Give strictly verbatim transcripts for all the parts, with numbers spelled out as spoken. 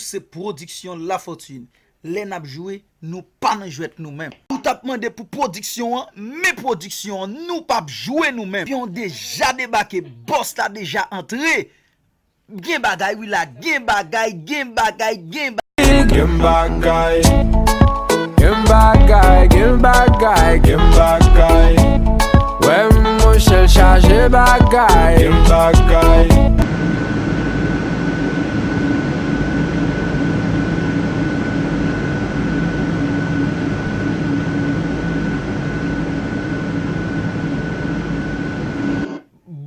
Se pwodiksyon Lafortune. Lè n ap jwe, nou pa nan jwèt nou menm. Ou t ap mande pou pwodiksyon an, men pwodiksyon an, nou p ap jwe nou menm. Pyon deja debake, bòs la deja antre. Gen bagay wi la, gen bagay, gen bagay, gen bagay. Gen bagay, gen bagay, gen bagay, gen bagay. Wè monchè l chaje bagay. Gen bagay.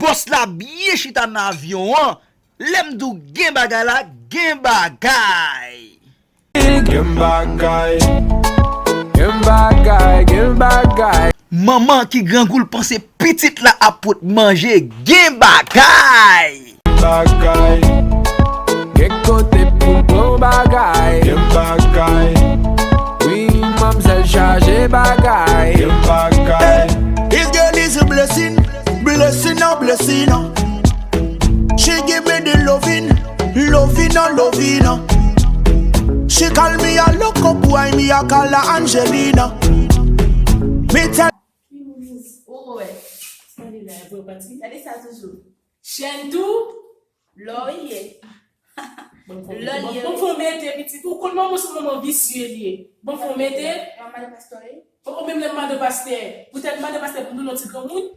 Bòs la byen chita nan avyon an. Lè m di w gen bagay la, gen bagay. Gen bagay, gen bagay, gen bagay. Manman ki grangou l panse pitit la ap pot manje, gen bagay. Bagay. Gen kote pou l pran bagay. Gen bagay. Wi, manmzèl chaje bagay. Gen bagay. This girl is a blessing, blessing on blessing. She give me the loving, loving on loving. She call me a loco boy, me a call her Angelina. Me tell Ki moun? Oh, wè. Gade la, pou yo pati. Gade sa toujou. Chèn tou? Lò ye. Bon, fò Lò mete, ye. Bon, fò mete, pitit. Ou konn manman se manman visye li ye. Bon, fò mete. Manman de pastè ye. Ou menm lè madan pastè. Poutèt madan pastè pou nou non ti granmoun.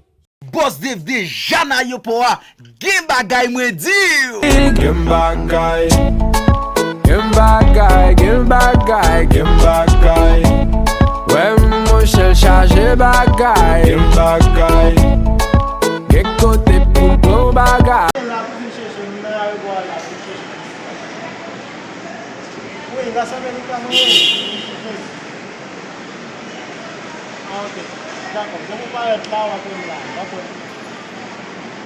Bòs Dave deja nan ayewopò a. Gen bagay mwen di w. Gen bagay. Gen bagay, gen bagay, gen bagay. Wè monchè l chaje bagay. Gen bagay. Gen kote pou l pran bagay. La pou vin chèche m nan ayewopò a la pou vin chèche m. Wi, la sanble li ka mwen. Ah, ok. Dakò. Jan mwen parèt la, w ap wè m la. W ap wè m.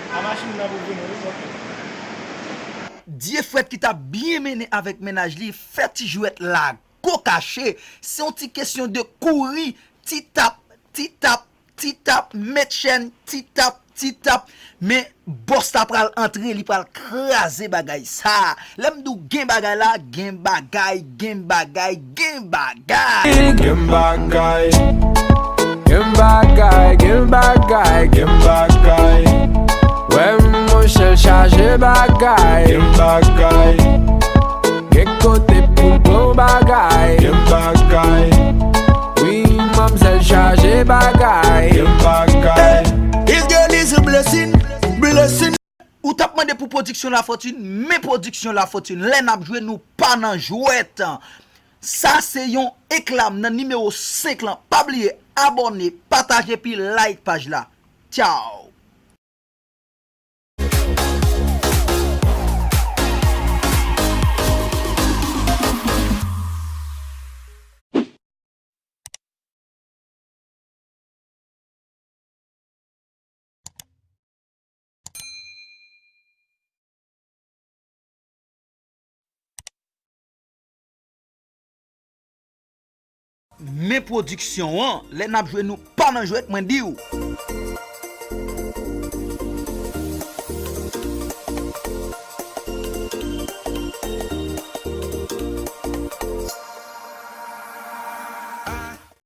A machin nan pou vini, wi, ok. Dyefrèt ki t ap byen mennen avèk mennaj li fè ti jwèt lago kache. Se yon ti kesyon de kouri, ti tap, ti tap, ti tap, met chèn, ti tap, ti tap. Men bòs la pral antre, li pral kraze bagay sa. Lè m di w gen bagay la, gen bagay, gen bagay, gen bagay. Gen bagay. Gen bagay, gen bagay, gen bagay. Wè monchè l chaje bagay. Gen bagay. Gen kote pou l pran bagay. Gen bagay. Wi, manmzèl chaje bagay. Gen bagay. This girl is a blessing, blessing. Ou t ap mande pou pwodiksyon Lafortune, men pwodiksyon Lafortune, lè n ap jwe, nou pa nan jwèt. Sa se yon eklam nan nimewo senk lan. Pa bliye abòne, pataje epi like paj la. Tchaw! Men pwodiksyon an, lè n ap jwe nou pa nan jwèt, mwen di w.